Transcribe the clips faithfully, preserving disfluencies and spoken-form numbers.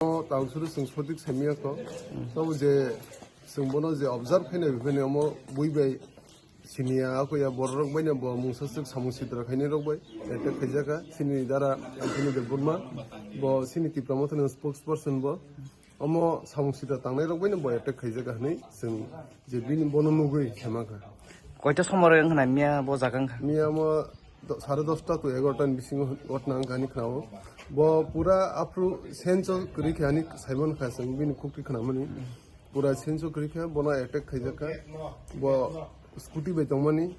O tangsuru chwng sotik saimiyakho. Tabo je chwng bono je observe khainai bini omo bui bai siniya ako ya bororok baino bo mungsa swk samung sitra khainai rok bai attack khaijaka. Chini dara Anthony Debbarma bo chini Tipra Mothani spokesperson bo. Omo samung sitra tangnai rok baino bo attack khaijaka hwnwi chwng je bini bono nugwi saimankha. Koita somore wngkha na miya bo jaga wngkha? Miya mo do-, sare dosta to egarota ni bisingo ghotna wngkha hwnwi khnao. Bo pura aphru senso kwrwi khe hwnwi saimankha chwng bini khukti khnamani. Pura senso kwrwi khe bono attack khaijakha. Bo scooty bai tongmani.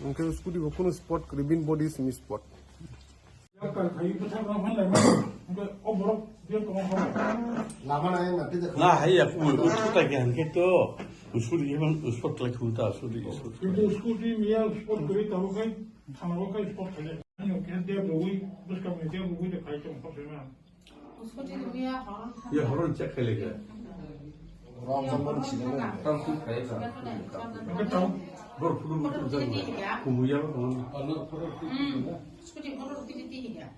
Hwnkhe scooty bo kunu spot kwrwi bini body simi spot. Na hai ya, u, u, tu ta ke han ke to, u su di ban, u spot lai khu ta, su di, u spot. Kintu scooty miya spot kori tahu kai, sama kai spot kali. Ano kya dia bui, bus kam dia bui de kai chong pok na. Ya, horon check khai le ke. Tam tu khai ka. Bor photo mo tu jang. Kumu ya ba. Scooty motor scooty ti ya.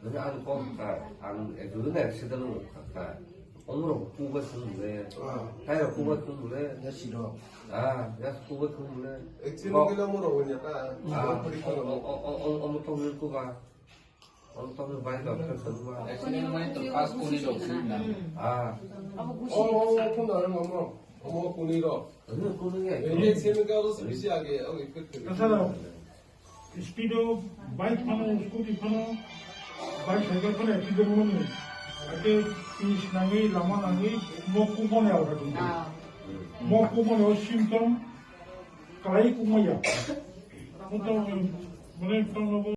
Jadi ang kok ka, ang edu na accident mo ka. Omro kuba sung le. Tayo kuba sung le. Ya siro. Ah, ya kuba sung le. Accident kila mo ro nya ka. Ah, om, om, om, om, om, kuba. Ang tongwi bai dok khe swnma. Accident mai to pas kuni rok sini na. Ah. Abo gusi. Oh, oh, oh, phone na mo. Omo kuni rok. Ini kuni ya. Ini sini ka ro sibisi age, oh, ikut. Kasara. Speed o bike phano, scooty phano, bike cycle phano accident mani. Ake pis nangwi, lama nangwi, mo kumo ne awra dum. Ah. Mo kumo ne symptom, kalai kumo ya. Mo to, mane,